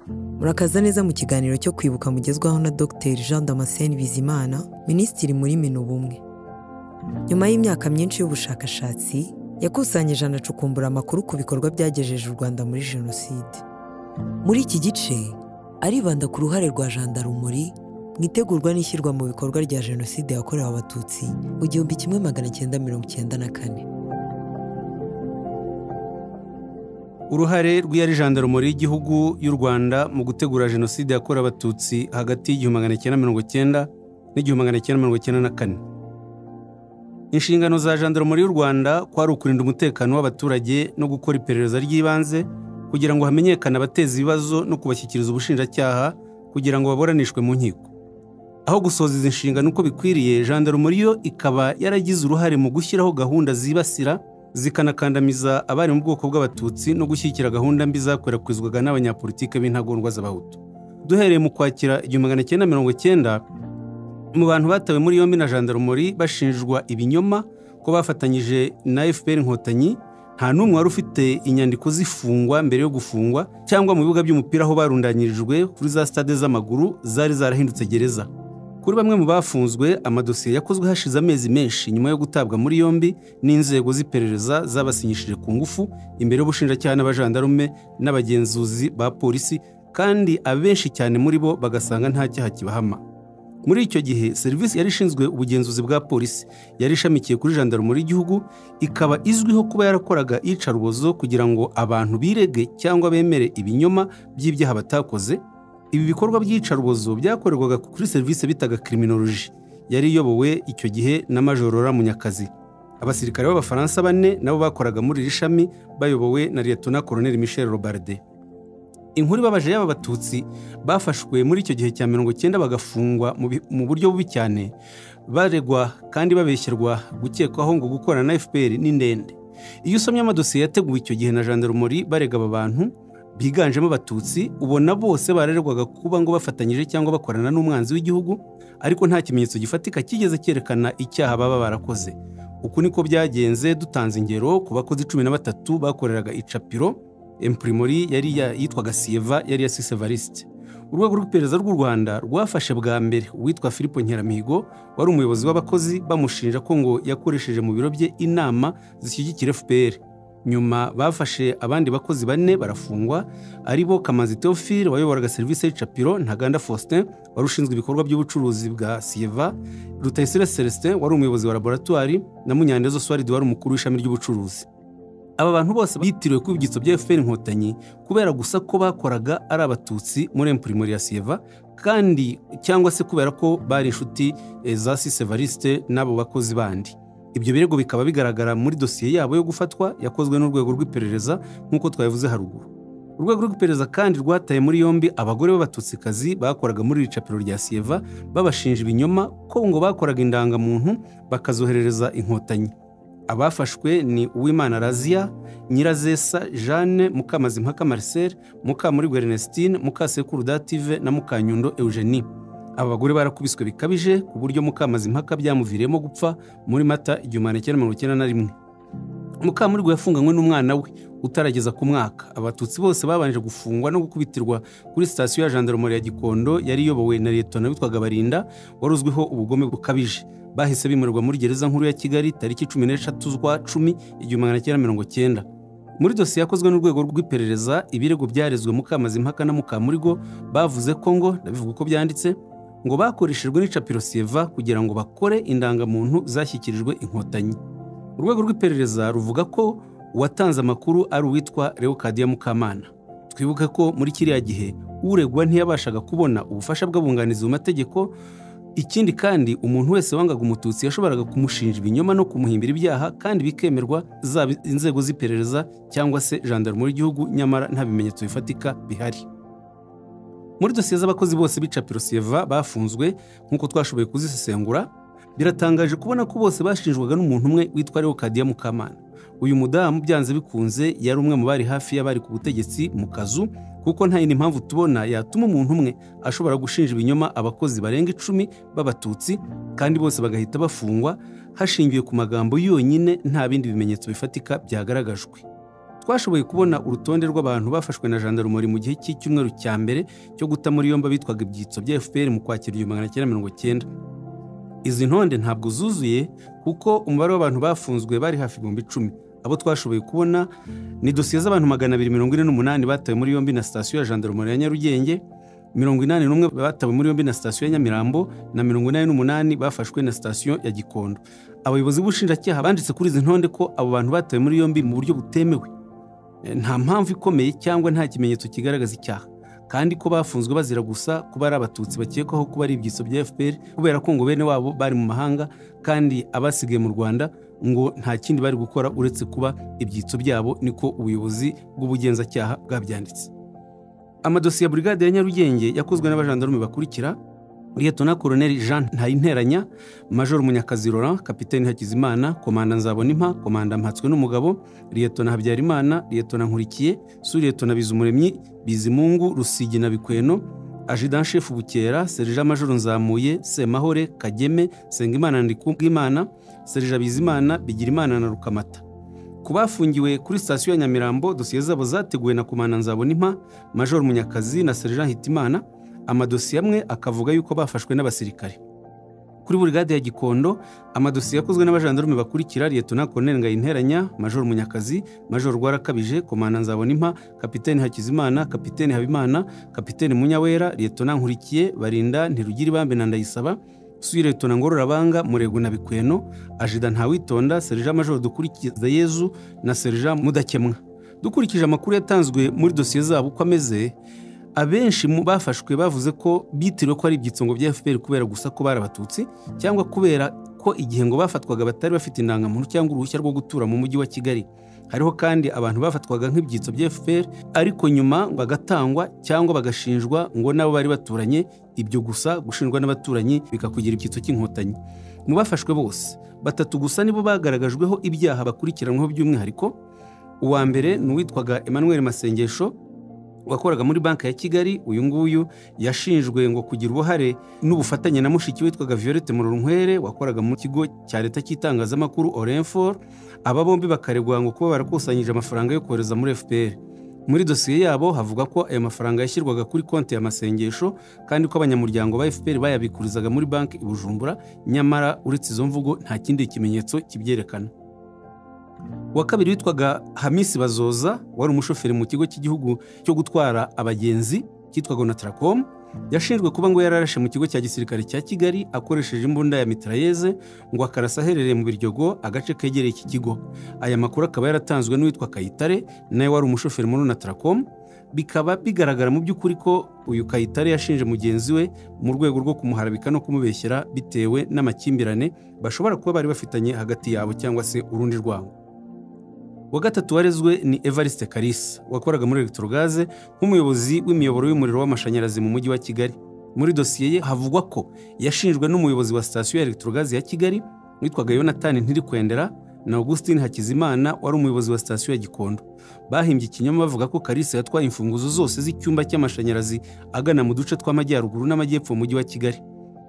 Murakaza neza mu kiganiro cyo kwibuka mugezwaho na Dr Jean Damascène Bizimana, Minisitiri muri Minubumwe. Nyuma y'imyaka myinshi y'ubushakashatsi, yakusanyije anacukumbura amakuru ku bikorwa byagejeje u Rwanda muri Jenoside. Muri iki gice, aribanda ku ruhare rwa Jandarumuri mu itegurwa n'ishyirwa mu bikorwa rya Jenoside yakorewe Abatutsi mu 1994. Uruhare rw'iyari Jandarumuri y'igihugu y'u Rwanda mu gutegura Jenoside yakorewe Abatutsi hagati y'1990 n'1994. Inshingano za Jandarumuri y'u Rwanda kwari ukurinda umutekano w'abaturage no gukora iperereza ry'ibanze kugira ngo hamenyekane abateza ibibazo no kubashyikiriza ubushinjacyaha kugira ngo baburanishwe mu nkiko. Aho gusoza izi nshingano uko bikwiriye, Jandarumuri yo ikaba yaragize uruhare mu gushyiraho gahunda zibasira zikanakandamiza abari mu bwoko bw'Abatutsi no gushyigikira gahunda mbi zakwirakwizwaga n'abanyapolitike b'intagondwa z'Abahutu. Duhereye mu kwakira 1990, mu bantu batawe muri yombi na Jandarumuri bashinjwa ibinyoma ko bafatanyije na FPR Inkotanyi, nta n'umwe wari ufite inyandiko z'ifungwa mbere yo gufungwa cyangwa mu bibuga by'umupira aho barundanyirijwe kuri za stade z'amaguru zari zarahindutse gereza. Kuri bamwe mu bafunzwe, amadosiye yakozwe hashize amezi menshi nyuma yo gutabwa muri yombi n'inzego z'iperereza zabasinyishije ku ngufu imbere y'ubushinjacyaha n'abajandarume n'abagenzuzi ba polisi, kandi abenshi cyane muri bo bagasanga nta cyaha kibahama. Muri icyo gihe, serivisi yari ishinzwe ubugenzuzi bwa polisi yari ishamikiye kuri Jandarumuri y'igihugu, ikaba izwiho kuba yarakoraga iyicarubozo kugira ngo abantu birege cyangwa bemere ibinyoma by'ibyaha batakoze. Ibi bikorwa by'iyicarubozo byakorerwaga kuri serivisi bitaga criminologie, yari iyobowe icyo gihe na Major Laurent Munyakazi. Abasirikare b'Abafaransa bane nabo bakoraga muri iri shami bayobowe na Lieutenant Colonel Michel Robarde. Inkuru ibabaje y'aba Batutsi bafashwe muri icyo gihe cya 90 bagafungwa mu buryo bubi cyane, baregwa kandi babeshyerwa gukekwaho ngo gukorana na FPR ni ndende. Iyo usomye amadosiye yateguwe icyo gihe na Jandarumuri barega aba bantu biganjemo Abatutsi, ubona bose barerwaga kuba ngo bafatanyije cyangwa bakorana n'umwanzi w'igihugu, ariko nta kimenyetso gifatika kigeze cyerekana icyaha baba barakoze. Uku niko byagenze. Dutanze ingero ku bakozi 13 bakoreraga icapiro Imprimori yari yitwaga Sieva, yari ya Evariste. Urwego rw'iperereza rw'u Rwanda rwafashe bwa mbere uwitwa Philippe Nkeramihigo wari umuyobozi w'abakozi, bamushinja ko ngo yakoresheje mu biro bye inama zishyigikira FPR. Nyuma bafashe abandi bakozi bane barafungwa, aribo Kamanzi Theophile wayoboraga serivisi y'icapiro, Ntaganda Faustin wari ushinzwe ibikorwa by'ubucuruzi bwa Sieva, Rutayisire Celestin wari umuyobozi wa laboratoire na Munyandezo Swalid wari umukuru w'ishami ry'ubucuruzi. Aba bantu bose bitiriwe ku ibyitso bya FPR Inkotanyi kubera gusa ko bakoraga ari Abatutsi muri Imprimori ya Sieva, kandi cyangwa se kubera ko bari inshuti za Evariste n'abo bakozi bandi. Ibyo birego bikaba bigaragara muri dosiye yabo yo gufatwa yakozwe n'urwego rw'iperereza nk'uko twabivuze haruguru. Urwego rw'iperereza kandi rwataye muri yombi abagore b'Abatutsikazi bakoraga muri iri capiro rya Sieva, babashinja ibinyoma ko ngo bakoraga indangamuntu bakazoherereza Inkotanyi. Abafashwe ni Uwimana Razia, Nyirazesa Jeanne, Mukamazimpaka Marcel, Mukamurigo Ernestine, Mukasekuru Dative na Mukanyundo Eugenie. Aba bagore barakubiswe bikabije ku buryo Mukamazimpaka byamuviriyemo gupfa muri Mata 1991. Mukamurigo yafunganywe n'umwana we utarageza ku mwaka. Abatutsi bose babanje gufungwa no gukubitirwa kuri sitasiyo ya Jandarumuri ya Gikondo yari iyobowe na Liyetona witwaga Barinda, wari uzwiho ubugome bukabije. Bahise bimurirwa muri gereza nkuru ya Kigali tariki 13 z'ukwa 10 1990. Muri dosiye yakozwe n'urwego rw'iperereza, ibirego byarezwe Mukamazimpaka na Mukamurigo bavuze ko ngo, ndabivuga uko byanditse, ngo bakoreshejwe n'icapiro Sieva kugira ngo bakore indangamuntu zashyikirijwe Inkotanyi. Urwego rw'iperereza ruvuga ko uwatanze amakuru ari uwitwa Leocadia Mukamana. Twibuke ko muri kiriya gihe uregwa ntiyabashaga kubona ubufasha bw'abunganizi mu mategeko. Ikindi kandi, umuntu wese wangaga Umututsi yashoboraga kumushinja ibinyoma no kumuhimbira ibyaha, kandi bikemerwa zaba inzego z'iperereza cyangwa se Jandarumuri y'igihugu, nyamara nta bimenyetso bifatika bihari. Muri dosiye z'abakozi bose b'icapiro Sieva bafunzwe nk'uko twashoboye kuzisesengura, biratangaje kubona ko bose bashinjwaga n'umuntu umwe witwa Leocadia Mukamana. Uyu mudamu byanze bikunze yari umwe mu bari hafi y'abari ku butegetsi mu kazu, kuko nta yindi mpamvu tubona yatuma umuntu umwe ashobora gushinja ibinyoma abakozi barenga 10 b'Abatutsi kandi bose bagahita bafungwa hashingiwe ku magambo yonyine, nta bindi bimenyetso bifatika byagaragajwe. Twashoboye kubona urutonde rw'abantu bafashwe na jandarumori mu gihe cy'icyumweru cya mbere cyo guta muri yombi bitwaga ibyitso bya FPR mu Kwakira 1990. Izi ntonde ntabwo zuzuye kuko umubare w'abantu bafunzwe bari hafi 10,000. Abo twashoboye kubona ni dosiye z'abantu 248 batawe muri yombi na sitasiyo ya jandarumori ya Nyarugenge, 81 batawe muri yombi na sitasiyo ya Nyamirambo na 88 bafashwe na sitasiyo ya Gikondo. Abayobozi b'ubushinjacyaha banditse kuri izi ntonde ko abo bantu batawe muri yombi mu buryo butemewe, nta mpamvu ikomeye cyangwa nta kimenyetso kigaragaza icyaha, kandi ko bafunzwe bazira gusa kuba ari abatutsi bakekwaho kuba ari ibyitso bya FPR kubera ko ngo bene wabo bari mu mahanga kandi abasigaye mu Rwanda ngo nta kindi bari gukora uretse kuba ibyitso byabo, niko ubuyobozi bw'ubugenzacyaha bwabyanditse. Amadosiye ya Brigade ya Nyarugenge yakozwe n'abajandarume bakurikira: Lieutenant Colonel Jean Ntayinteranya, Major Munyakazi Laurent, Kapiteni Hakizimana, Komanda Nzabonimpa, Komanda Mpatswe n'umugabo, Lieutenant Habyarimana, Lieutenant Nkurikiye, Sous-Lieutenant Bizumuremyi, Bizimungu, Rusigi na Bikweno, Adjudant Chef Bukera, Sergent Major Nzamuye, Semahore, Kageme, Sengimana Ndikubwimana, Sergent Bizimana, Bigirimana na Rukamata. Ku bafungiwe kuri sitasiyo ya Nyamirambo, dosiye zabo zateguwe na Komanda Nzabonimpa, Major Munyakazi na Sergent Hitimana. Amadosiye amwe akavuga yuko bafashwe n'abasirikare. Kuri Brigade ya Gikondo, amadosiye yakozwe n'abajandarume bakurikira: Lieutenant Colonel Ngayinteranya, Major Munyakazi, Major Rwarakabije, Komanda Nzabonimpa, Kapiteni Hakizimana, Kapiteni Habimana, Kapiteni Munyawera, Lieutenant Nkurikiye, Barinda, Ntirugiribambe na Ndayisaba, Sous-Lieutenant Ngororabanga, Murego na Bikweno, Adjudant Ntawitonda, Sergent Major Dukurikizayezu na Sergent Mudakemwa. Dukurikije amakuru yatanzwe muri dosiye zabo uko ameze, abenshi mu bafashwe bavuze ko bitiriwe ko ari ibyitso ngo bya FPR kubera gusa ko bari abatutsi, cyangwa kubera ko igihe ngo bafatwaga batari bafite indangamuntu cyangwa uruhushya rwo gutura mu mujyi wa Kigali. Hariho kandi abantu bafatwaga nk'ibyitso bya FPR ariko nyuma bagatangwa cyangwa bagashinjwa ngo nabo bari baturanye. Ibyo gusa gushinjwa n'abaturanyi bikakugira ibyitso cy'inkotanyi. Mu bafashwe bose, batatu gusa nibo bagaragajweho ibyaha bakurikiranweho by'umwihariko. Uwa mbere ni uwitwaga Emmanuel Masengesho wakoraga muri Banki ya Kigali. Uyu nguyu yashinjwe ngo kugira uruhare n'ubufatanye na mushiki witwaga Violette Murorunkwere wakoraga mu kigo cya leta cy'itangazamakuru Orinfor. Aba bombi bakaregwa ngo kuba barakusanyije amafaranga yo kohereza muri FPR. Muri dosiye yabo havuga ko ayo mafaranga yashyirwaga kuri konti ya Masengesho kandi ko abanyamuryango ba FPR bayabikurizaga muri banki i Bujumbura, nyamara uretse izo mvugo nta kindi kimenyetso kibyerekana. Wa kabiri witwaga Hamisi Bazoza wari umushoferi mu kigo cy'igihugu cyo gutwara abagenzi cyitwaga Onatracom. Yashinjwe kuba ngo yararashe mu kigo cya gisirikare cya Kigali akoresheje imbunda ya mitrailleze ngo akarasa aherereye mu Biryogo, agace kegereye iki kigo. Aya makuru akaba yaratanzwe n'uwitwa Kayitare nawe wari umushoferi muri Onatracom. Bikaba bigaragara mu by'ukuri ko uyu Kayitare yashinje mugenzi we mu rwego rwo kumuharabika no kumubeshyera bitewe n'amakimbirane bashobora kuba bari bafitanye hagati yabo cyangwa se urundi rwango. Wa gatatu warezwe ni Evariste Kalisa wakoraga muri Electrogaze nk'umuyobozi w'imiyoboro y'umuriro w'amashanyarazi mu mujyi wa Kigali. Muri dosiye ye havugwa ko yashinjwe n'umuyobozi wa sitasiyo ya Electrogaze ya Kigali witwaga Yonatani Ntirikwendera na Augustin Hakizimana wari umuyobozi wa sitasiyo ya Gikondo. Bahimbye ikinyoma bavuga ko Kalisa yatwaye imfunguzo zose z'icyumba cy'amashanyarazi agana mu duce tw'amajyaruguru n'amajyepfo mu mujyi wa Kigali,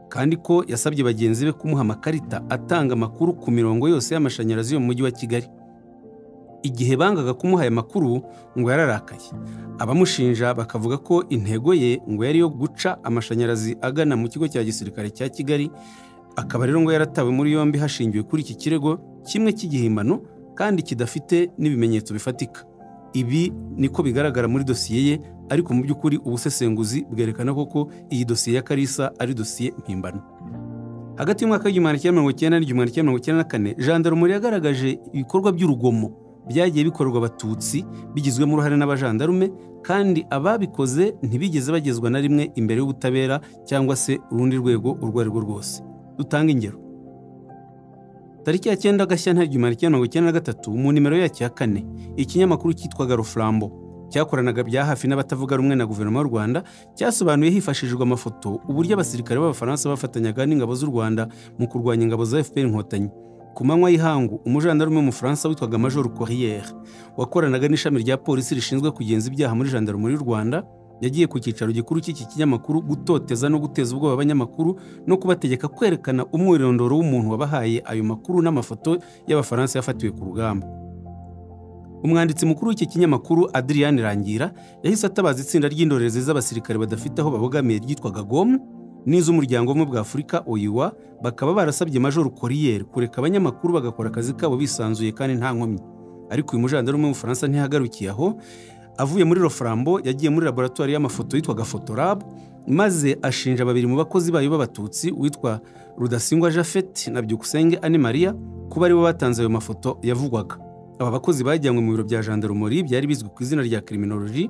kandi ko yasabye bagenzi be kumuha amakarita atanga amakuru ku mirongo yose y'amashanyarazi yo mu mujyi wa Kigali. Igihe bangaga kumuha aya makuru ngo yararakaye. Abamushinja bakavuga ko intego ye ngo yari yo guca amashanyarazi agana mu kigo cya gisirikare cya Kigali. Akaba rero ngo yaratawe muri yombi hashingiwe kuri iki kirego kimwe cy'igihimbano kandi kidafite n'ibimenyetso bifatika. Ibi niko bigaragara muri dosiye ye, ariko mu by'ukuri ubusesenguzi bwerekana koko iyi dosiye ya Kalisa ari dosiye mpimbano. Hagati y'umwaka w'1990 n'igihumbi 1994, jandarumori yagaragaje ibikorwa by'urugomo byagiye bikorwa abatutsi bigizwemo uruhare n'abajandarume, kandi ababikoze ntibigeze bagezwa na rimwe imbere y'ubutabera cyangwa se urundi rwego urwo ari rwo rwose. Dutanga ingero. Tariki ya 9 Gashyantare 1993 mu nimero yacyo ya 4, ikinyamakuru cyitwaga Ruflambo cyakoranaga bya hafi n'abatavuga rumwe na guverinoma y'u Rwanda cyasobanuye hifashishijwe amafoto uburyo abasirikare b'Abafaransa bafatanyaga n'ingabo z'u Rwanda mu kurwanya ingabo za FPR Inkotanyi. Ku manywa y'ihangu, umujandarume w'Umufaransa witwaga Major Corriere wakoranaga n'ishami rya polisi rishinzwe kugenza ibyaha muri jandarumori y'u Rwanda yagiye ku cyicaro gikuru cy'iki kinyamakuru gutoteza no guteza ubwoba abanyamakuru no kubategeka kwerekana umwirondoro w'umuntu wabahaye ayo makuru n'amafoto y'Abafaransa yafatiwe ku rugamba. Umwanditsi mukuru w'iki kinyamakuru Adrian Rangira yahise atabaza itsinda ry'indorerezi z'abasirikare badafite aho babogamiye ryitwaga GOM n'iz'umuryango w'ubumwe bwa Afurika OUA, bakaba barasabye Major Corrier kureka abanyamakuru bagakora akazi kabo bisanzuye kandi nta nkomyi. Ariko uyu mujandarume w'Umufaransa ntihagarukiye aho. Avuye muri Roframbo yagiye muri laboratoire y'amafoto yitwaga Fotolab, maze ashinja babiri mu bakozi bayo b'Abatutsi witwa Rudasingwa Japhet na Byukusenge Anne Maria kuba aribo batanze ayo mafoto yavugwaga. Aba bakozi bajyanywe mu biro bya gendarmerie byari bizwi ku izina rya criminologie,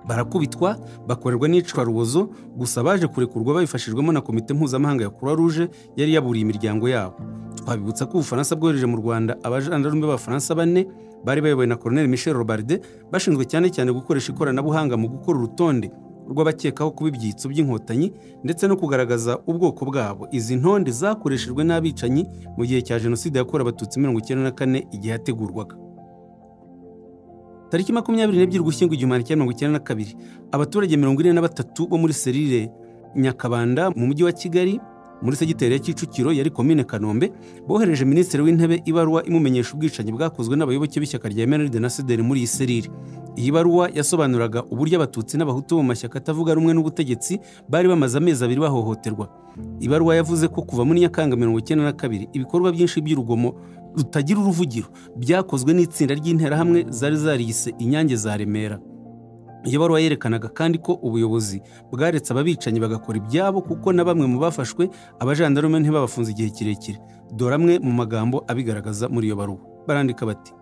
barakubitwa, bakorerwa n'iyicwarubozo, gusa baje kurekurwa babifashijwemo na komite mpuzamahanga ya Croix Rouge yari yaburiye imiryango yabo. Twabibutsa ko Ubufaransa bwohereje mu Rwanda abajandarume b'Abafaransa bane bari bayobowe na Colonel Michel Robarde, bashinzwe cyane cyane gukoresha ikoranabuhanga mu gukora urutonde rw'abakekaho kuba ibyitso by'inkotanyi ndetse no kugaragaza ubwoko bwabo. Izi ntonde zakoreshejwe n'abicanyi mu gihe cya Jenoside yakorewe Abatutsi 1994 igihe yategurwaga. Tariki 22 Ugushyingo 1992, abaturage 43 bo muri serire Nyakabanda mu mujyi wa Kigali muri segiteri ya Kicukiro yari komine Kanombe bohereje Minisitiri w'Intebe ibaruwa imumenyesha ubwicanyi bwakozwe n'abayoboke b'ishyaka rya MNLD na CDR muri iyi serire. Iyi baruwa yasobanuraga uburyo Abatutsi n'Abahutu bo mu mashyaka atavuga rumwe n'ubutegetsi bari bamaze amezi abiri bahohoterwa. Ibaruwa yavuze ko kuva muri Nyakanga 1992 ibikorwa byinshi by'urugomo rutagira uruvugiro byakozwe n'itsinda ry'interahamwe zari zariyise Inyange za Remera. Iyo baruwa yerekanaga kandi ko ubuyobozi bwaretse ababicanyi bagakora ibyabo, kuko na bamwe mu bafashwe abajandarume ntibabafunze igihe kirekire. Dore amwe mu magambo abigaragaza muri iyo baruwa. Barandika bati: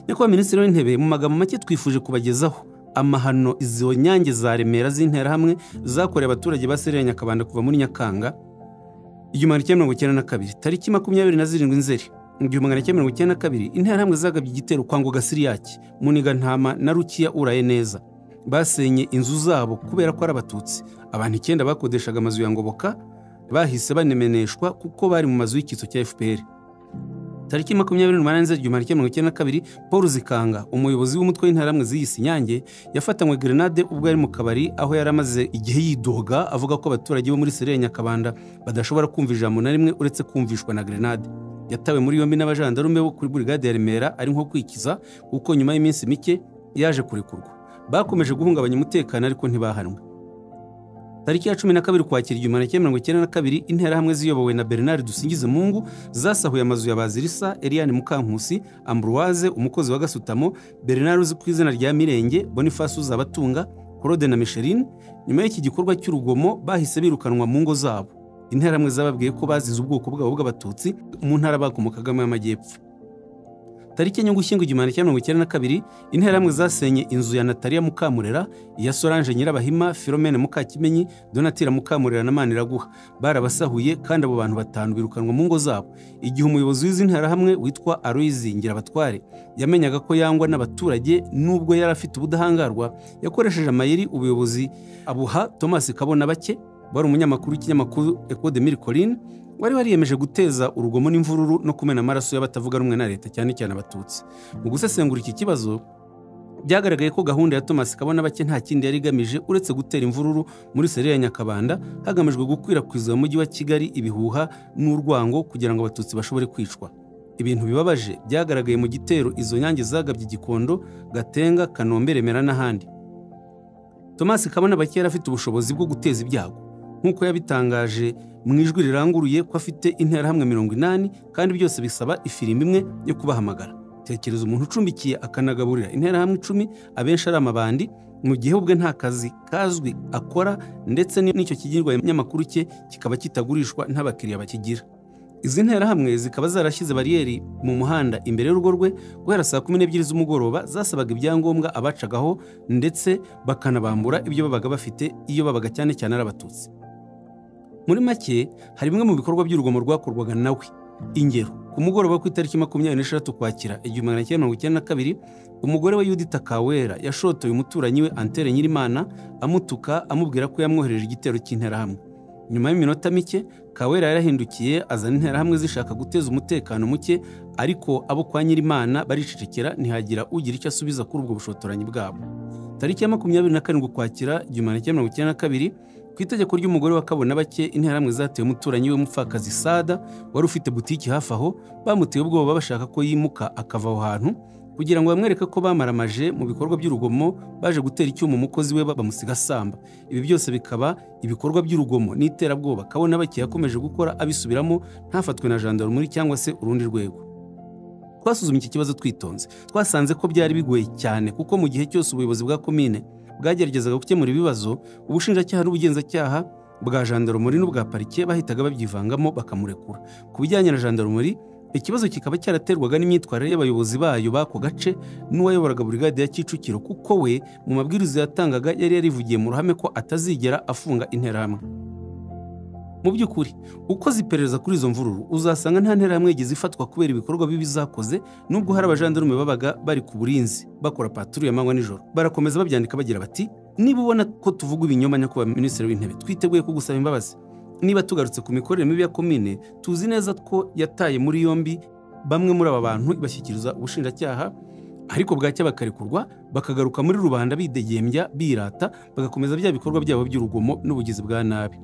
Nyakubahwa Minisitiri w'Intebe, mu magambo make twifuje kubagezaho amahano izo nyange za Remera z'interahamwe zakorewe abaturage ba Serire Nyakabanda kuva muri Nyakanga 1992 tariki 27 Nzeri 1992 interahamwe zagabye igitero kwa Ngoga Siriyaki, Muniga-Ntama na Rukiya uraye neza. Basenye inzu zabo kubera ko ari Abatutsi. Abantu 9 bakodeshaga amazu ya Ngoboka bahise banemeneshwa kuko bari mu mazu y'icyitso cya FPR. Tariki 28 Nzeri 1992 Paul Zikanga, umuyobozi w'umutwe w'interahamwe ziyise Inyange, yafatanywe grenade ubwo yari mu kabari aho yari amaze igihe yidoga avuga ko abaturage bo muri Serire Nyakabanda badashobora kumva ijambo na rimwe uretse kumvishwa na grenade. Yatawe muri yombi n'abajandarume bo kuri brigade ya Remera ari nko kwikiza, kuko nyuma y'iminsi mike yaje kurekurwa. Bakomeje guhungabanya umutekano ariko ntibahanwe. Tariki ya 12 Ukwakira 1992 interahamwe ziyobowe na Bernard Dusingizemungu zasahuye amazu ya Bazirisa, Eliane Mukankusi, Ambroise umukozi wa Gasutamo, Bernard uzi ku izina rya Mirenge, Boniface Uzabatunga, Claude na Micheline. Nyuma y'iki gikorwa cy'urugomo bahise birukanwa mu ngo zabo. Interahamwe zababwiye ko bazize ubwoko bwabo bw'Abatutsi mu ntara bakomokagamo y'Amajyepfo. Tariki 1 Ugushyingo 1992 interahamwe zasenye inzu ya Natalia Mukamurera, iya Solange Nyirabahima, Philomene Mukakimenyi, Donatira Mukamurera na Maniraguha. Barabasahuye kandi abo bantu batanu birukanwa mu ngo zabo. Igihe umuyobozi w'izi nterahamwe witwa Aloys Ngirabatware yamenyaga ko yangwa n'abaturage nubwo yari afite ubudahangarwa, yakoresheje amayeri ubuyobozi abuha Thomas Kabonabake wari umunyamakuru w'ikinyamakuru Echo de Mille Collines, wari wariyemeje guteza urugomo n'imvururu no kumena amaraso y'abatavuga rumwe na leta cyane cyane Abatutsi. Mu gusesengura iki kibazo byagaragaye ko gahunda ya Thomas Kabonabake nta kindi yari igamije uretse gutera imvururu muri Serire ya Nyakabanda, hagamijwe gukwirakwiza mu mujyi wa Kigali ibihuha n'urwango kugira ngo Abatutsi bashobore kwicwa. Ibintu bibabaje byagaragaye mu gitero izo nyange zagabye Gikondo, Gatenga, Kanombe, Remera n'ahandi. Thomas Kabonabake yari afite ubushobozi bwo guteza ibyago, nk'uko yabitangaje mu ijwi riranguruye ko afite interahamwe 80 kandi byose bisaba ifirimbi imwe yo kubahamagara. Tekereza umuntu ucumbikiye akanagaburira interahamwe 10 abenshi ari amabandi, mu gihe ubwe nta kazi kazwi akora ndetse n'icyo kigirwa nyamakuru cye kikaba kitagurishwa ntabakiriya bakigira. Izi nterahamwe zikaba zarashyize bariyeri mu muhanda imbere y'urugo rwe guhera saa 12 z'umugoroba, zasabaga ibyangombwa abacagaho ndetse bakanabambura ibyo babaga bafite iyo babaga cyane cyane ari Abatutsi. Muri make hari bimwe mu bikorwa by'urugomo rwakorwaga nawe. Ingero: ku mugoroba ku itariki 26 Ukwakira 1992 umugore we Yudita Kawera yashotoye umuturanyi we Antere Nyirimana amutuka amubwira ko yamwohereje igitero cy'interahamwe. Nyuma y'iminota mike Kawera yarahindukiye azana interahamwe zishaka guteza umutekano muke, ariko abo kwa Nyirimana baricecekera ntihagira ugira icyo asubiza kuri ubwo bushotoranyi bwabo. Tariki ya 27 Ukwakira 1992 ku itegeko ry'umugore wa Kabonabake interahamwe zateye umuturanyi we mupfakazi Sada wari ufite butiki hafi aho, bamuteye ubwoba bashaka ko yimuka akava aho hantu. kugira ngo bamwereke ko bamaramaje mu bikorwa by'urugomo, baje gutera icyuma umukozi we bamusiga asamba. Ibi byose bikaba ibikorwa by'urugomo n'iterabwoba Kabonabake yakomeje gukora abisubiramo, ntafatwe na gendarmerie cyangwa se urundi rwego. Twasuzumye iki kibazo twitonze, twasanze ko byari bigoye cyane, kuko mu gihe cyose ubuyobozi bwa komine bwageragezaga gukemura ibibazo, ubushinjacyaha n'ubugenzacyaha bwa gendarmerie n'ubwa parike bahitaga babyivangamo bakamurekura. Ku bijyanye na gendarmerie, ikibazo kikaba cyaraterwaga n'imyitwarire y'abayobozi bayo b'ako gace n'uwayoboraga burigade ya Kicukiro, kuko we mu mabwiriza yatangaga yari yarivugiye mu ruhame ko atazigera afunga interahamwe. Mu by'ukuri ukoze iperereza kuri izo mvururu uzasanga nta nterahamwe yigeze ifatwa kubera ibikorwa bibi zakoze, nubwo hari abajandarume babaga bari ku burinzi bakora patrouille amanywa nijoro. Barakomeza babyandika bagira bati: niba ubona ko tuvuga ibinyoma nyakubahwa Minisitiri w'Intebe, twiteguye kugusaba imbabazi. Niba tugarutse ku mikorere mibi ya komine, tuzi neza ko yataye muri yombi bamwe muri aba bantu ibashyikiriza ubushinjacyaha, ariko bwacya bakarekurwa bakagaruka muri rubanda bidegembya birata, bagakomeza bya bikorwa byabo by'urugomo n'ubugizi bwa nabi.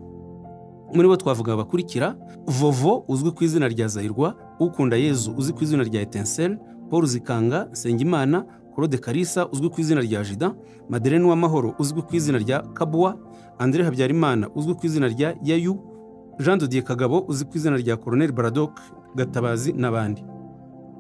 Muri bo twavuga abakurikira: Vovo uzwi ku izina rya Zahirwa, Ukunda Yezu uzwi ku izina rya Etincelle, Paul Zikanga, Nsengimana, Claude Kalisa uzwi ku izina rya Jida, Madeleine Uwamahoro uzwi ku izina rya Kabwa, André Habyarimana uzwi ku izina rya Yayu, Jean de Dieu Kagabo uzwi ku izina rya Colonel Baradok Gatabazi n'abandi.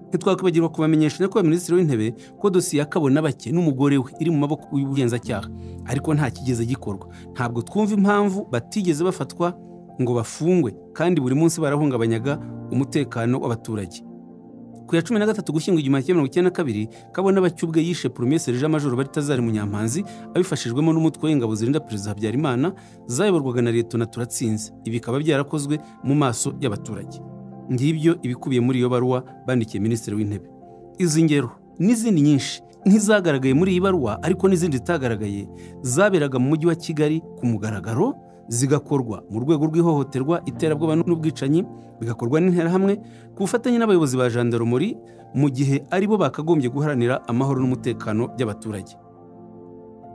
Ntitwakwibagirwa kubamenyesha nyakubahwa Minisitiri w'Intebe ko dosiye ya Kabonabake n'umugore we iri mu maboko y'ubugenzacyaha, ariko nta kigeze gikorwa. Ntabwo twumva impamvu batigeze bafatwa ngo bafungwe, kandi buri munsi barahungabanyaga umutekano w'abaturage. Ku ya 13 Gushyingo 1992, Kabonabake ubwe yishe Premier Sergent Major Balthazar Munyampanzi abifashijwemo n'umutwe w'ingabo zirinda Perezida Habyarimana zayoborwaga na Liyetona Turatsinze. Ibi bikaba byarakozwe mu maso y'abaturage. Ngibyo ibikubiye muri iyo baruwa bandikiye Minisitiri w'Intebe. Izi ngero n'izindi nyinshi ntizagaragaye muri iyi baruwa, ariko n'izindi zitagaragaye zaberaga mu mujyi wa Kigali ku mugaragaro, zigakorwa mu rwego rw'ihohoterwa, iterabwoba n'ubwicanyi, bigakorwa n'interahamwe ku bufatanye n'abayobozi ba gendarmerie, mu gihe aribo bakagombye guharanira amahoro n'umutekano by'abaturage.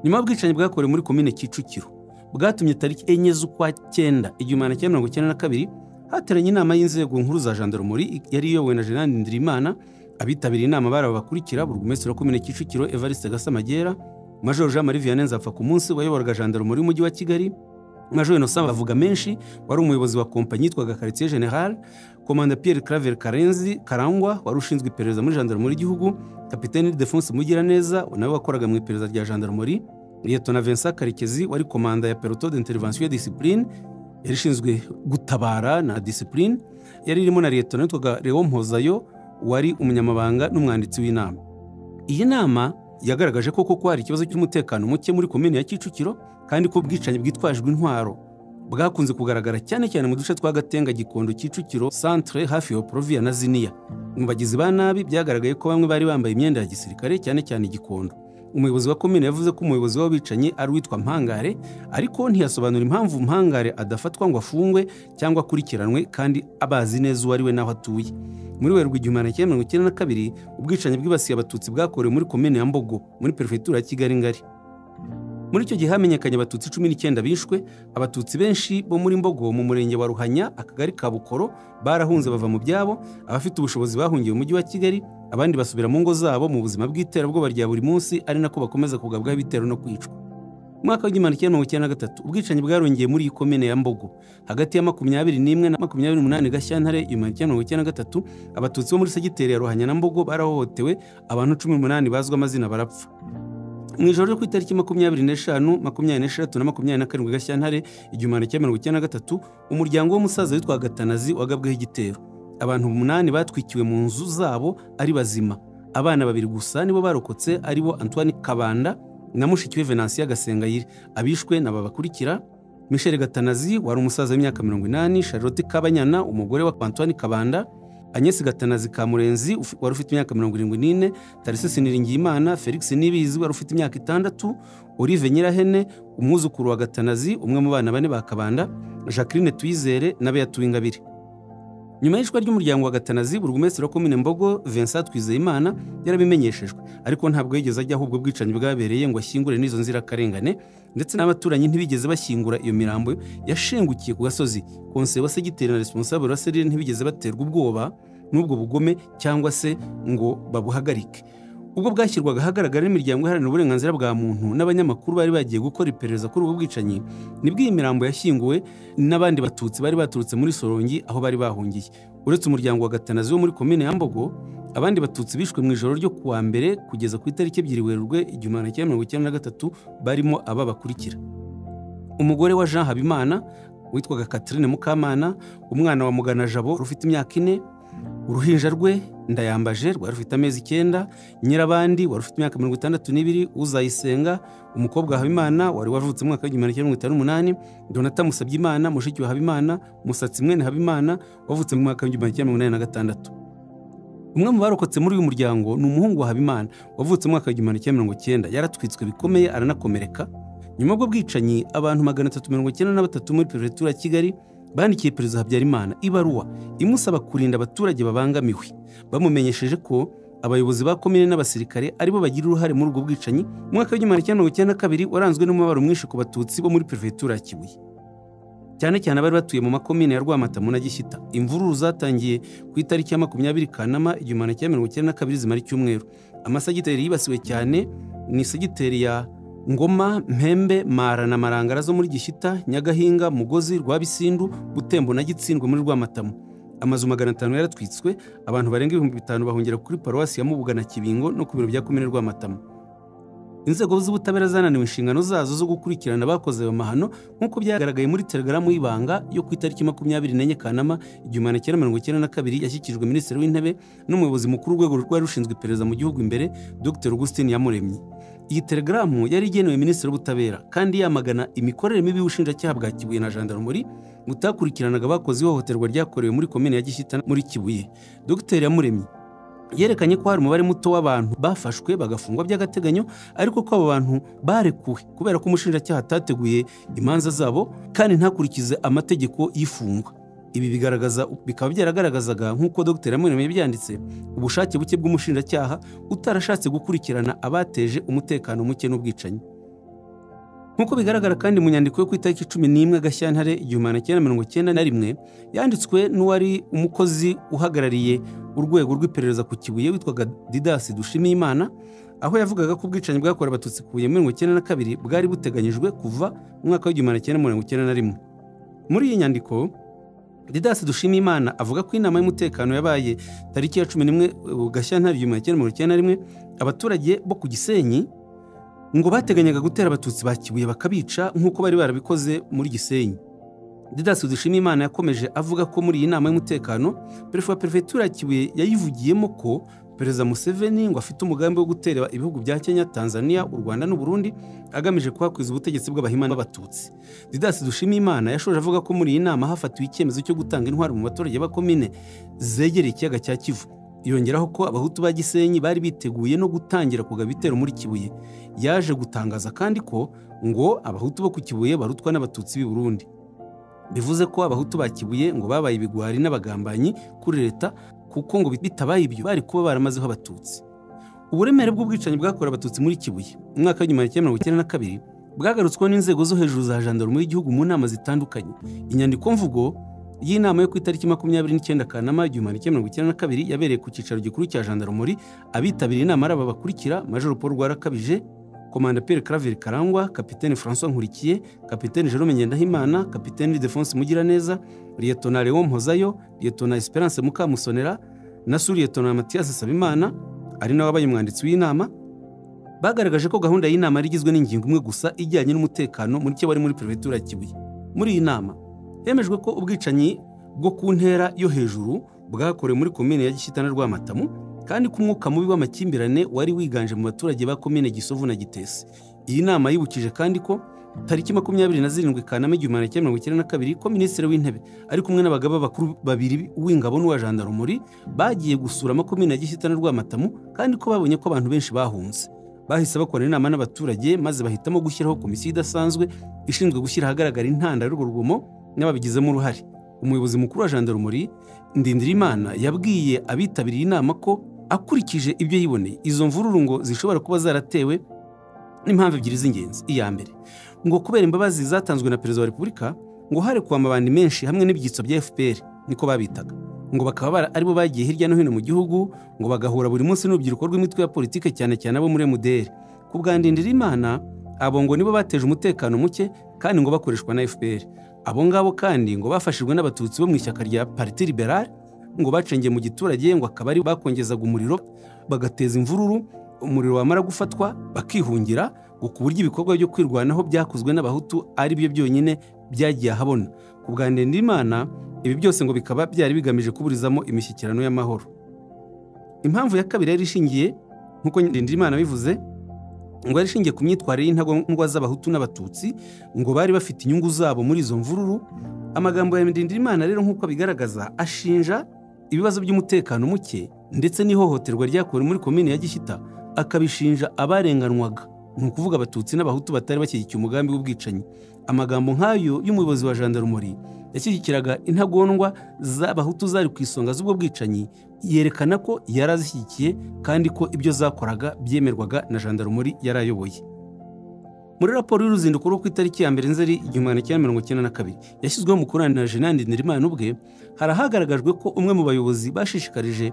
Nyuma y'ubwicanyi bwakorewe muri komine Kicukiro bwatumye tariki 4 z'ukwa 9 1992 hateranye inama y'inzego nkuru za gendarmerie yari iyobowe na General Ndirimana. Abitabiriye inama bari abakurikira: Burugumesitiri wa komine Kicukiro Evariste Gasamagera, Major Jean Marie Vianney Nzapfakumunsi wayoboraga gendarmerie y'umujyi wa Kigali, Major Innocent Bavuga menshi wari umuyobozi wa kompanyi yitwaga Quartier General, Komanda Pierre Claver Karenzi Karangwa wari ushinzwe iperereza muri gendarmerie y'igihugu, Kapiteni Ildefonse Mugiraneza nawe wakoraga mu iperereza rya gendarmerie, Liyetona Vincent Karekezi wari komanda ya Peloton d'intervention et discipline yari ishinzwe gutabara na discipline, yari irimo na Liyetona witwaga Léon Mpozayo wari umunyamabanga n'umwanditsi w'inama. Iyi nama yagaragaje ko koko hari ikibazo cy'umutekano muke muri komine ya Kicukiro, kandi ko ubwicanyi bwitwajwe intwaro bwakunze kugaragara cyane cyane mu duce twa Gatenga, Gikondo, Kicukiro centre, hafi ya Provia na Ziniya. Mu bagizi ba nabi byagaragaye ko bamwe bari bambaye imyenda ya gisirikare cyane cyane Gikondo. Umuyobozi wa komine yavuze ko umuyobozi w'abicanyi ari uwitwa Mpangare, ariko ntiyasobanura impamvu Mpangare adafatwa ngo afungwe cyangwa akurikiranwe kandi abazi neza uwo ari we n'aho atuye. Muri Werurwe 1992, ubwicanyi bwibasiye Abatutsi bwakorewe muri komine ya Mbogo muri perefegitura ya Kigali Ngari. Muri icyo gihe hamenyekanye Abatutsi 19 bishwe. Abatutsi benshi bo muri Mbogo mu murenge wa Ruhanya, akagari ka Bukoro, barahunze bava mu byabo. Abafite ubushobozi bahungiye mu mujyi wa Kigali, abandi basubira mu ngo zabo mu buzima bw'iterabwoba rya buri munsi, ari nako bakomeza kugabwaho ibitero no kwicwa. Mu mwaka wa 1993, ubwicanyi bwarongeye muri iyi komine ya Mbogo. Hagati ya 21 na 28 Gashyantare 1993, Abatutsi bo muri segiteri ya Ruhanya na Mbogo barahohotewe, abantu 18 bazwi amazina barapfa. Mu ijoro ryo ku itariki 25, 26 na 27 Gashyantare 1993, umuryango w'umusaza witwa Gatanazi wagabweho igitero. Abantu 8 batwikiwe mu nzu zabo ari bazima. Abana babiri gusa nibo barokotse, aribo Antoine Kabanda na mushiki we Venantia Gasengayire. Abishwe naba bakurikira: Michel Gatanazi wari umusaza w'imyaka 80, Charlotte Kabanyana umugore wa Antoine Kabanda, Agnes Gatanazi Kamurenzi wari ufite imyaka 74, Tarcisse Niringiyimana, Felix Nibizi wari ufite imyaka 6, Olive Nyirahene umwuzukuru wa Gatanazi umwe mu bana bane ba Kabanda, Jacqueline Tuyizere na Beata Uwingabire. Nyuma y'ishwa ry'umuryango wa Gatanazi, Burugumesitiri wa komine Mbogo Vincent Twizeyimana yarabimenyeshejwe, ariko ntabwo yigeze ajya ahubwo ubwicanyi bwabereye ngo ashyingure n'izo nzirakarengane, ndetse n'abaturanyi ntibigeze bashyingura iyo mirambo yashengukiye ku gasozi. Konseye wa segiteri na responsable wa serire ntibigeze baterwa ubwoba n'ubwo bugome cyangwa se ngo babuhagarike. Ubwo bwashyirwaga ahagaragara n'imiryango iharanira uburenganzira bwa muntu n'abanyamakuru bari bagiye gukora iperereza kuri ubwo bwicanyi, nibwo iyi mirambo yashyinguwe n'abandi Batutsi bari baturutse muri Sorongi aho bari bahungiye. Uretse umuryango wa Gatanazi wo muri komine ya Mbogo, abandi Batutsi bishwe mu ijoro ryo kuwa mbere kugeza ku itariki 2 Werurwe 1993 barimo aba bakurikira: umugore wa Jean Habimana witwaga Catherine Mukamana, umwana wa Mugana Jabo rufite imyaka 4, uruhinja rwe Ndayambaje rwari rufite amezi 9, Nyirabandi wari ufite imyaka 62, Uzayisenga umukobwa wa Habimana wari wavutse mu mwaka wa 1958, Donata Musabyimana mushiki wa Habimana, Musatsi mwene Habimana wavutse mu mwaka wa 1986. Umwe mu barokotse muri uyu muryango ni umuhungu wa Habimana wavutse mu mwaka wa 1990, yaratwitswe bikomeye aranakomereka. Nyuma y'ubwo bwicanyi abantu 393 muri Prefecture ya Kigali bandikiye Perezida Habyarimana ibaruwa imusaba kurinda abaturage babangamiwe, bamumenyesheje ko abayobozi ba komine n'abasirikare aribo bagira uruhare muri ubwo bwicanyi. Mu mwaka wa 1992 waranzwe n'umubabaro mwinshi ku Batutsi bo muri Prefecture ya Kibuye, cyane cyane abari batuye mu makomine ya Rwamatamu na Gishyita. Imvururu zatangiye ku itariki ya 20 Kanama 1992 zimara icyumweru. Amasegiteri yibasiwe cyane ni segiteri ya Ngoma, Mpembe, Mara na Marangara zo muri Gishyita, Nyagahinga, Mugozi, Rwabisindu, Butembo na Gitsindwe muri Rwamatamu. Amazu 500 yaratwitswe, abantu barenga 5000 bahungira kuri paruwasi ya Mubuga na Kibingo no ku biro bya komine Rwamatamu. Inzego z'ubutabera zananiwe inshingano zazo zo gukurikirana abakoze ayo mahano, nk'uko byagaragaye muri telegaramu y'ibanga yo ku itariki 24 Kanama 1992 yashyikirijwe Minisitiri w'Intebe n'umuyobozi mukuru w'urwego rwari rushinzwe iperereza mu gihugu imbere, Dr Augustin Iyamuremye. Iyi telegaramu yari igenewe Minisitiri w'Ubutabera kandi yamagana imikorere mibi y'ubushinjacyaha bwa Kibuye na Gendarmerie butakurikiranaga abakoze ihohoterwa ryakorewe muri komine ya Gishyita muri Kibuye. Dr Iyamuremye yerekanye ko hari umubare muto w'abantu bafashwe bagafungwa by'agateganyo, ariko ko abo bantu barekuwe kubera ko umushinjacyaha atateguye imanza zabo kandi ntakurikize amategeko y'ifungwa. Ibi bikaba byaragaragazaga, nk'uko Dr Iyamuremye yabyanditse, ubushake buke bw'umushinjacyaha utarashatse gukurikirana abateje umutekano muke n'ubwicanyi. Nk'uko bigaragara kandi mu nyandiko yo ku itariki 11 Gashyantare 1991 yanditswe n'uwari umukozi uhagarariye urwego rw'iperereza ku Kibuye witwaga Didas Dushimiyimana, aho yavugaga ko ubwicanyi bwakorewe Abatutsi ku Kibuye muri 1992 bwari buteganyijwe kuva mu mwaka wa 1991. Muri iyi nyandiko Didas Dushimiyimana avuga ko inama y'umutekano yabaye tariki ya 11 Gashyantare 1991, abaturage bo ku Gisenyi ngo bateganyaga gutera Abatutsi ba Kibuye bakabica nk'uko bari barabikoze muri Gisenyi. Didas Dushimiyimana yakomeje avuga ko muri iyi nama y'umutekano Perefe wa Prefecture ya Kibuye yayivugiyemo ko Perezida Museveni ngo afite umugambi wo gutera ibihugu bya Kenya, Tanzania, u Rwanda n'u Burundi agamije kuhakwiza ubutegetsi bw'Abahima n'Abatutsi. Didas Dushimiyimana yashoje avuga ko muri iyi nama hafatiwe icyemezo cyo gutanga intwaro mu baturage ba komine zegereye ikiyaga cya Kivu. Yongeraho ko Abahutu ba Gisenyi bari biteguye no gutangira kugaba ibitero muri Kibuye. Yaje gutangaza kandi ko ngo Abahutu bo ku Kibuye barutwa n'Abatutsi b'i Burundi. Bivuze ko Abahutu ba Kibuye ngo babaye ibigwari n'abagambanyi kuri leta, kuko ngo bitabaye ibyo bari kuba baramazeho Abatutsi. Uburemere bw'ubwicanyi bwakorewe Abatutsi muri Kibuye mu mwaka wa 1992 bwagarutsweho n'inzego zo hejuru za Gendarmerie y'igihugu mu nama zitandukanye. Inyandiko mvugo y'inama yo ku itariki 29 Kanama 1992 yabereye ku cyicaro gikuru cya Gendarmerie. Abitabiriye inama ari aba bakurikira: Major Paul Rwarakabije, Komanda Pierre Claver Karangwa, Kapiteni François Nkurikiye, Kapiteni Jerome Ngendahimana, Kapiteni Ildefonse Mugiraneza, Liyetona Léon Mpozayo, Liyetona Esperance Mukamusonera na Suriyetona Mathias Sabimana, ari nawe wabaye umwanditsi w'inama. Bagaragaje ko gahunda y'inama yari igizwe n'ingingo imwe gusa ijyanye n'umutekano muri cyo wari muri Prefecture ya Kibuye. Muri iyi nama hemejwe ko ubwicanyi bwo ku ntera yo hejuru bwakorewe muri komine ya Gishyita na Rwamatamu, kandi ko umwuka mubi w'amakimbirane wari wiganje mu baturage ba komine Gisovu na Gitesi. Iyi nama yibukije kandi ko tariki 27 Kanama 1992 ko Minisitiri w'Intebe ari kumwe n'abagaba bakuru babiri w'ingabo n'uwa Gendarmerie bagiye gusura amakomine ya Gishyita na Rwamatamu, kandi ko babonye ko abantu benshi bahunze. Bahise bakora inama n'abaturage maze bahitamo gushyiraho komisiyo idasanzwe ishinzwe gushyira ahagaragara intandaro y'urwo rugomo n'ababigizemo uruhare. Umuyobozi mukuru wa Gendarmerie Ndindirimana yabwiye abitabiriye inama ko akurikije ibyo yiboneye izo mvururu ngo zishobora kuba zaratewe n'impamvu ebyiri z'ingenzi. Iya mbere, ngo kubera imbabazi zatanzwe na Perezida wa Repubulika ngo harekuwe amabandi menshi hamwe n'ibyitso bya FPR, niko babitaga, Ngo bakaba aribo bagiye hirya no hino mu gihugu, ngo bagahura buri munsi n'urubyiruko rw'imitwe ya politike, cyane cyane abo muri MDR. Ku bwa Ndindirimana, abo ngo nibo bateje umutekano muke kandi ngo bakoreshwa na FPR. Abo ngabo kandi ngo bafashijwe n'abatutsi bo mu ishyaka rya Parti Liberal, ngo bacengeye mu giturage, ngo akaba ari bakongezaga umuriro bagateza imvururu, umuriro wamara gufatwa bakihungira, ngo ku buryo ibikorwa byo kwirwanaho byakozwe n'abahutu ari byo byonyine byagiye ahabona. Ku bwa Ndindirimana, ibi byose ngo bikaba byari bigamije kuburizamo imishyikirano y'amahoro. Impamvu ya kabiri yari ishingiye, nk'uko Ndindirimana bivuze, ngo yari ishingiye ku myitwarire y'intagondwa z'abahutu n'abatutsi, ngo bari bafite inyungu zabo muri izo mvururu. Amagambo ya Ndindirimana rero nk'uko abigaragaza, ashinja ibibazo by'umutekano muke ndetse n'ihohoterwa ryakorewe muri komine ya Gishyita, akabishinja abarenganwaga, ni ukuvuga abatutsi n'abahutu batari bashyigikiye umugambi w'ubwicanyi. Amagambo nk'ayo y'umuyobozi wa jandarumori yashyigikiraga intagondwa z'abahutu zari ku isonga z'ubwo bwicanyi, yerekana ko yari azishyigikiye kandi ko ibyo zakoraga byemerwaga na jandarumori yari ayoboye. Muri raporo y'uruzinduko rwo ku itariki ya 1 Nzeri 1992 yashyizweho umukono na Jenerali Ndindirimana ubwe, hari ahagaragajwe ko umwe mu bayobozi bashishikarije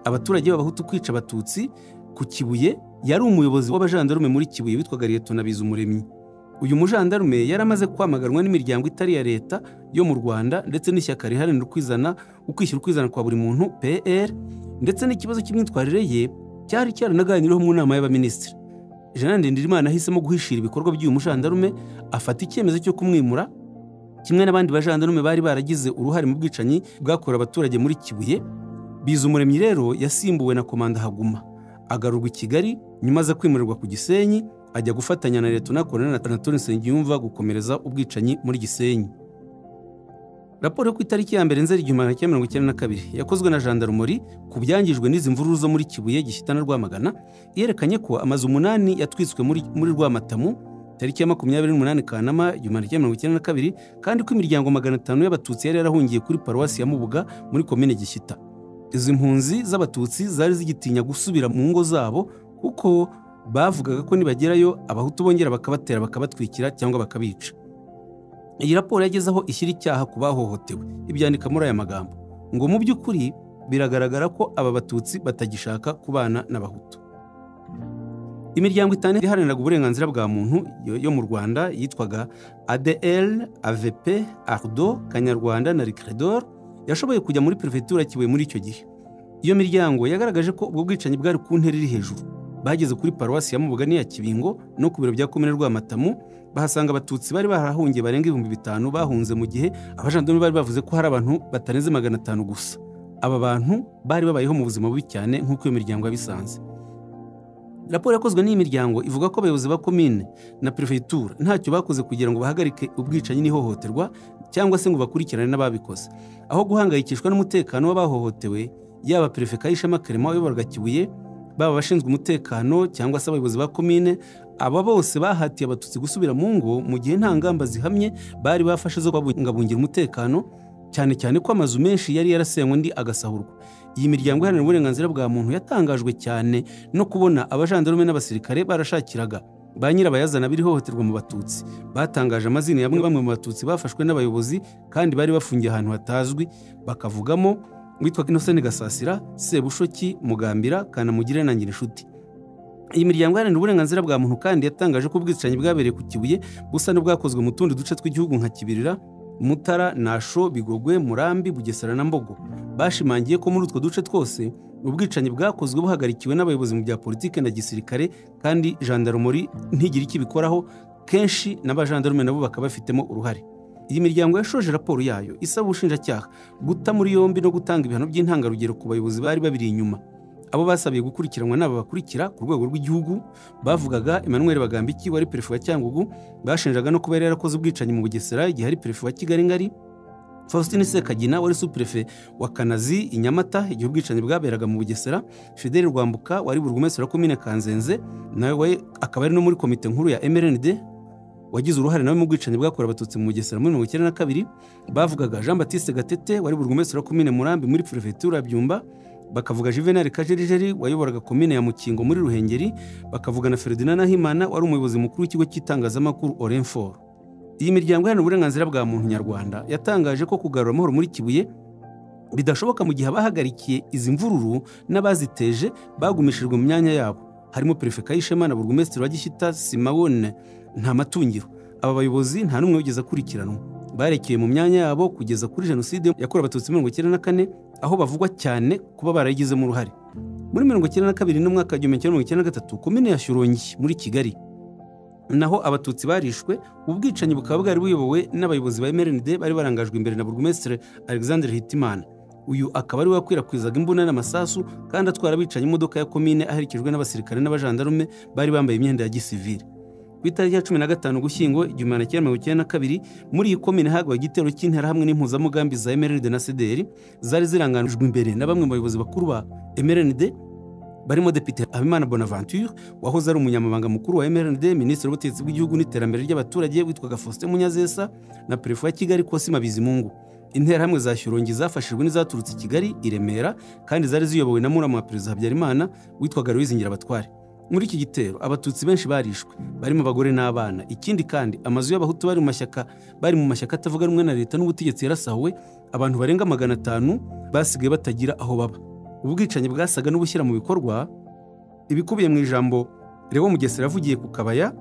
abaturage b'abahutu kwica abatutsi ku Kibuye yari umuyobozi w'abajandarume muri Kibuye witwaga Liyetona Bizumuremyi. Uyu mujandarume yari amaze kwamaganwa n'imiryango itari iya leta yo mu Rwanda ndetse n'ishyaka riharanira ukwishyira ukwizana kwa buri muntu PR, ndetse n'ikibazo cy'imyitwarire ye cyari cyaranaganiriweho mu nama y'abaminisitiri. Jenerali Ndindirimana ahisemo guhishira ibikorwa by'uyu mujandarume, afata icyemezo cyo kumwimura kimwe n'abandi bajandarume bari baragize uruhare mu bwicanyi bwakorewe abaturage muri Kibuye. Bizumuremyi rero yasimbuwe na Komanda Haguma, agarurwa i Kigali, nyuma aza kwimurirwa ku Gisenyi, ajya gufatanya na Liyetona Koloneli Anatole Nsengiyumva gukomereza ubwicanyi muri Gisenyi. Raporo yo ku itariki ya 1 Nzeri 1992 yakozwe na jandarumori ku byangijwe n'izi mvururu zo muri Kibuye, Gishyita na Rwamagana, yerekanye ko amazu 8 yatwitswe muri Rwamatamu tariki ya 28 Kanama 1992, kandi ko imiryango 500 y'abatutsi yari yarahungiye kuri paruwasi ya Mubuga muri komine Gishyita. Izi mpunzi z'abatutsi zari zigitinya gusubira mu ngo zabo kuko bavugaga ko nibagerayo abahutu bongera bakabatera bakabatwikira cyangwa bakabica. Iyi raporo yageze aho ishyira icyaha ku bahohotewe, ibyandika muri aya magambo ngo mu by'ukuri biragaragara ko aba batutsi batagishaka kubana n'abahutu. Imiryango 5 iharaniraga uburenganzira bwa muntu yo mu Rwanda yitwaga ADL, AVP, ARDO, Kanyarwanda na Recredor yashoboye kujya muri prefecture ya Kibuye muri icyo gihe. Iyo miryango yagaragaje ko ubwo bwicanyi bwari ku ntera iri hejuru. Bageze kuri paruwasi ya Mubuga n'iya Kibingo no ku biro bya komine Rwamatamu, bahasanga abatutsi bari barahungiye barenga 5000 bahunze, mu gihe abajandarume bari bavuze ko hari abantu batarenze 500 gusa. Aba bantu bari babayeho mu buzima bubi cyane nk'uko iyo miryango yabisanze. Raporo yakozwe n'iyi miryango ivuga ko abayobozi ba komine na prefecture ntacyo bakoze kugira ngo bahagarike ubwicanyi n'ihohoterwa cyangwa se ngo bakurikirane n'ababikoze. Aho guhangayikishwa n'umutekano w'abahohotewe, yaba Perefe Kayishema Clement wayoboraga Kibuye, baba abashinzwe umutekano cyangwa se abayobozi ba komine, aba bose bahatiye abatutsi gusubira mu ngo mu gihe nta ngamba zihamye bari bafashe zo kubungabungira umutekano, cyane cyane ko amazu menshi yari yarasenywe andi agasahurwa. Iyi miryango iharanira uburenganzira bwa muntu yatangajwe cyane no kubona abajandarume n'abasirikare barashakiraga ba nyirabayazana b'irihohoterwa mu batutsi. Batangaje amazina ya bamwe mu batutsi bafashwe n'abayobozi kandi bari bafungiye ahantu hatazwi, bakavugamo witwa Innocent Gasasira, Sebushoki, Mugambira, Kanamugire na Ngirinshuti. Iyi miryango iharanira uburenganzira bwa muntu kandi yatangaje ko ubwicanyi bwabereye ku Kibuye busa n'ubwakozwe mu tundi duce tw'igihugu nka Kibirira, Mutara, Nasho, Bigogwe, Murambi, Bugesera na Mbogo. Bashimangiye ko muri utwo duce twose ubwicanyi bwakozwe buhagarikiwe n'abayobozi mu bya politike na gisirikare, kandi jandarumori ntigire icyo ibikoraho, kenshi n'abajandarume nabo bakaba bafitemo uruhare. Iyi miryango yashoje raporo yayo isaba ubushinjacyaha guta muri yombi no gutanga ibihano by'intangarugero ku bayobozi bari babiri inyuma. Abo basabiye gukurikiranwa n'aba bakurikira ku rwego rw'igihugu bavugaga Emmanuel Bagambiki wari perefe wa Cyangugu, bashinjaga no kuba yari yarakoze ubwicanyi mu Bugesera igihe ari perefe wa Kigali Ngari, Faustin Sekagina wari sous-préfet wa Kanazi i Nyamata igihe ubwicanyi bwaberaga mu Bugesera, Fidel Rwambuka wari burugumesitiri wa komine Kanzenze nawe akaba ari no muri komite nkuru ya MRND wagize uruhare nawe mu bwicanyi bwakorewe abatutsi mu Bugesera muri 1992, bavugaga Jean Baptiste Gatete wari burugumesitiri wa komine Murambi muri prefecture ya Byumba, bakavuga Juvenal Kajerijeri wayoboraga komine ya Mukingo muri Ruhengeri, bakavuga na Ferdinand Nahimana wari umuyobozi mukuru w'ikigo cy'itangazamakuru Orinfor. Iyi miryango iharanira uburenganzira bwa muntu nyarwanda yatangaje ko kugarura amahoro muri Kibuye Bidashoboka mu gihe abahagarikiye izi mvururu n'abaziteje bagumishijwe mu myanya yabo, harimo Perefe Kayishema na Burugumesitiri wa Gishyita Simawone nta matungiro. Aba bayobozi nta n'umwe wigeze akurikiranwa, barekeye mu myanya yabo kugeza kuri Jenoside yakorewe Abatutsi 1994, aho bavugwa cyane kuba barayigizemo uruhare. Muri 1992 n'umwaka wa 1993, komine ya Shyorongi muri Kigali naho Abatutsi barishwe. Ubwicanyi bukaba bwari buyobowe n'abayobozi ba MRND bari barangajwe imbere na Burugumesitiri Alexandre Hitimana. Uyu akaba ari we wakwirakwizaga imbunda n'amasasu kandi atwara abicanyi imodoka ya komine, aherekejwe n'abasirikare n'abajandarume bari bambaye imyenda ya gisivili. Ku itariki ya 15 Ugushyingo 1992, muri iyi komine hagwa igitero cy'interahamwe n'impuzamugambi za MRND na CDR zari ziranganijwe imbere na bamwe mu bayobozi bakuru ba MRND, barimo Depite Habimana Bonaventure wahoze ari umunyamabanga mukuru wa MRND, Minisitiri w'Ubutegetsi bw'Igihugu n'Iterambere ry'Abaturage witwaga Faustin Munyazesa, na Perefe wa Kigali Kosima Bizimungu. Interahamwe za Shyorongi zafashijwe n'izaturutse i Kigali i Remera, kandi zari ziyobowe na muramu wa Perezida Habyarimana witwaga Louise Ngirabatware. Muri iki gitero Abatutsi benshi barishwe, barimo abagore n'abana. Ikindi kandi, amazu y'Abahutu bari mu mashyaka atavuga rumwe na leta n'ubutegetsi yarasahuwe, abantu barenga 500 basigaye batagira aho baba. Ubwicanyi bwasaga n'ubushyira mu bikorwa ibikubiye mu ijambo Lewo Mugesera yavugiye ku Kabaya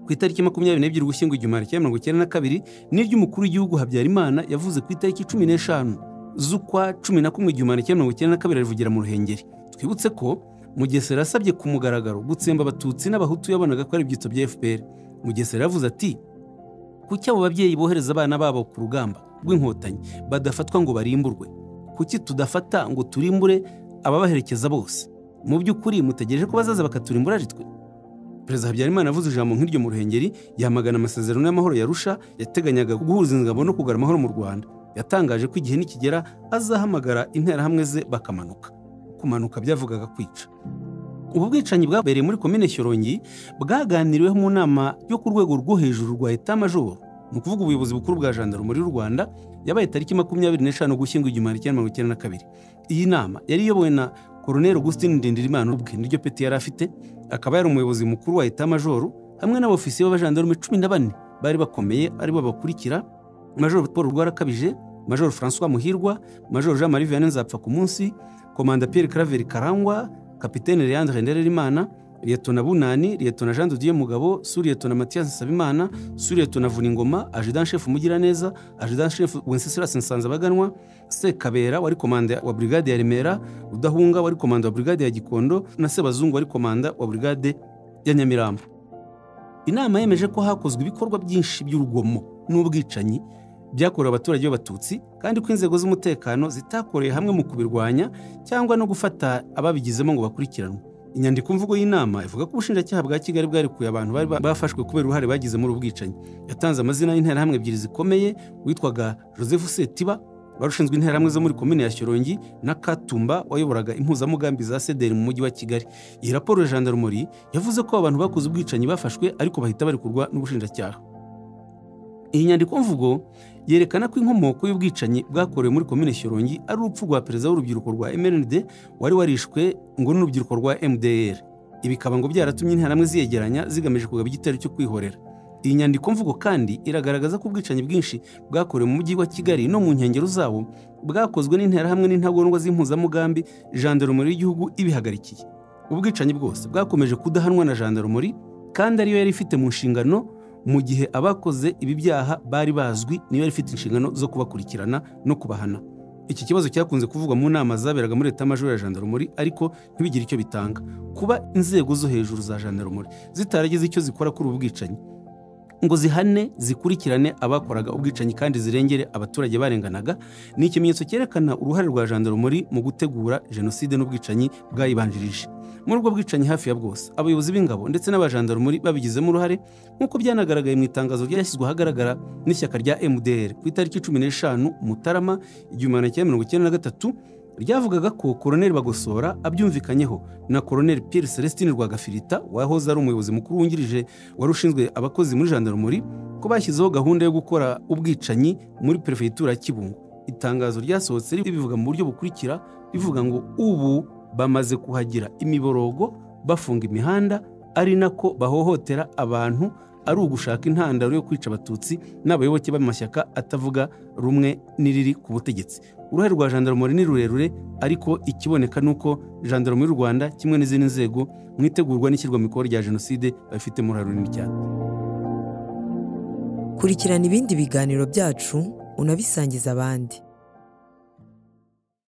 ku itariki 22 Ugushyingo 1992, n'iry'umukuru w'igihugu Habyarimana yavuze ku itariki 15 z'ukwa 11 1992 arivugira mu Ruhengeri. Twibutse ko Mugesera yasabye ku mugaragaro gutsemba Abatutsi n'Abahutu yabonaga ko ari ibyitso bya FPR. Mugesera yavuze ati: "Kuki abo babyeyi bohereza abana babo ku rugamba rw'inkotanyi badafatwa ngo barimburwe? Kuki tudafata ngo turimbure ababaherekeza bose? Mu by'ukuri mutegereje ko bazaza bakaturimbura ari twe?" Perezida Habyarimana avuze ijambo nk'iryo mu Ruhengeri, yamagana amasezerano y'amahoro ya Arusha yateganyaga guhuza ingabo no kugarura amahoro mu Rwanda. Yatangaje ko igihe nikigera azahamagara interahamwe ze bakamanuka. Kumanuka byavugaga kwica. Ubu bwicanyi bwabereye muri komine Shyorongi bwaganiriweho mu nama yo ku rwego rwo hejuru rwa Etat Major, ni ukuvuga ubuyobozi bukuru bwa Gendarmerie y'u Rwanda, yabaye tariki 25 Ugushyingo 1992. Iyi nama yari iyobowe na Colonel Augustin Ndindirimana ubwe, niryo peti yari afite, akaba yari umuyobozi mukuru wa Etat Major, hamwe n'abofisiye b'abajandarume 14 bari bakomeye aribo bakurikira: Major Paul Rwarakabije, Major François Muhirwa, Major Jean Marie Vianney Nzapfa ku munsi, Komanda Pierre Claver Karangwa, Kapitene Leandre Ndererimana, Liyetona Bunani, Liyetona Jean de Dieu Mugabo, Suriyetona Mathias Nsabimana, Suriyetona Vuningoma, Adjudant Chef Mugiraneza, Adjudant Chef Wenceslas Nsanzabaganwa, Sekabera wari komanda wa brigade ya Remera, Rudahunga wari komanda wa brigade ya Gikondo na Sebazungu wari komanda wa brigade ya Nyamirambo. Inama yemeje ko hakozwe ibikorwa byinshi by'urugomo n'ubwicanyi byakorewe abaturage b'Abatutsi, kandi ko inzego z'umutekano zitakoreye hamwe mu kubirwanya cyangwa no gufata ababigizemo ngo bakurikiranwe. Inyandiko mvugo y'inama ivuga ko ubushinjacyaha bwa Kigali bwarekuye abantu bari bafashwe kubera uruhare bagize muri ubwicanyi. Yatanze amazina y'interahamwe ebyiri zikomeye, witwaga Joseph Setiba wari ushinzwe interahamwe zo muri komine ya Shyorongi na Katumba wayoboraga impuzamugambi za CDR mu mujyi wa Kigali. Iyi raporo ya Gendarmerie yavuze ko abantu bakoze ubwicanyi bafashwe ariko bahita barekurwa n'ubushinjacyaha. Iyi nyandiko mvugo yerekana ko inkomoko y'ubwicanyi bwakorewe muri komine Shyorongi ari urupfu rwa perezida w'urubyiruko rwa MRND wari warishwe ngo n'urubyiruko rwa MDR. Ibi bikaba ngo byaratumye interahamwe ziyegeranya zigamije kugaba igitero cyo kwihorera. Iyi nyandiko mvugo kandi iragaragaza ko ubwicanyi bwinshi bwakorewe mu mujyi wa Kigali no mu nkengero zawo bwakozwe n'interahamwe n'intagondwa z'impuzamugambi Gendarmerie y'igihugu ibihagarikiye. Ubwicanyi bwose bwakomeje kudahanwa na Gendarmerie kandi ariyo yari ifite mu nshingano, mu gihe abakoze ibi byaha bari bazwi niyo yari ifite inshingano zo kubakurikirana no kubahana. Iki kibazo cyakunze kuvugwa mu nama zaberaga muri Etat Major ya Gendarmerie ariko ntibigire icyo bitanga. Kuba inzego zo hejuru za Gendarmerie zitaragize icyo zikora kuri ubu bwicanyi ngo zihane zikurikirane abakoraga ubwicanyi kandi zirengere abaturage barenganaga, ni ikimenyetso cyerekana uruhare rwa Gendarmerie mu gutegura jenoside n'ubwicanyi bwayibanjirije. Muri ubwo bwicanyi hafi ya bwose abayobozi b'ingabo ndetse n'abajandarumuri babigizemo uruhare, nk'uko byanagaragaye mu itangazo ryashyizwe ahagaragara n'ishyaka rya MDR ku itariki 15 Mutarama 1993, ryavugaga ko Colonel Bagosora abyumvikanyeho na Colonel Pierre Celestin Rwagafirita wahoze ari umuyobozi mukuru wungirije wari ushinzwe abakozi muri Gendarmerie, ko bashyizeho gahunda yo gukora ubwicanyi muri Prefecture ya Kibungo. Itangazo ryasohotse ribivuga mu buryo bukurikira, rivuga ngo ubu bamaze kuhagira imiborogo, bafunga imihanda, ari nako bahohotera abantu, ari ugushaka intandaro yo kwica Abatutsi n'abayoboke b'amashyaka atavuga rumwe n'iriri ku butegetsi. Uruhare rwa jandarumori ni rurerure, ariko ikiboneka ni uko jandarumori y'u Rwanda kimwe n'izindi nzego mu itegurwa n'ishyirwa mu bikorwa rya jenoside babifitemo uruhare runini cyane. Kurikirana ibindi biganiro byacu unabisangiza abandi.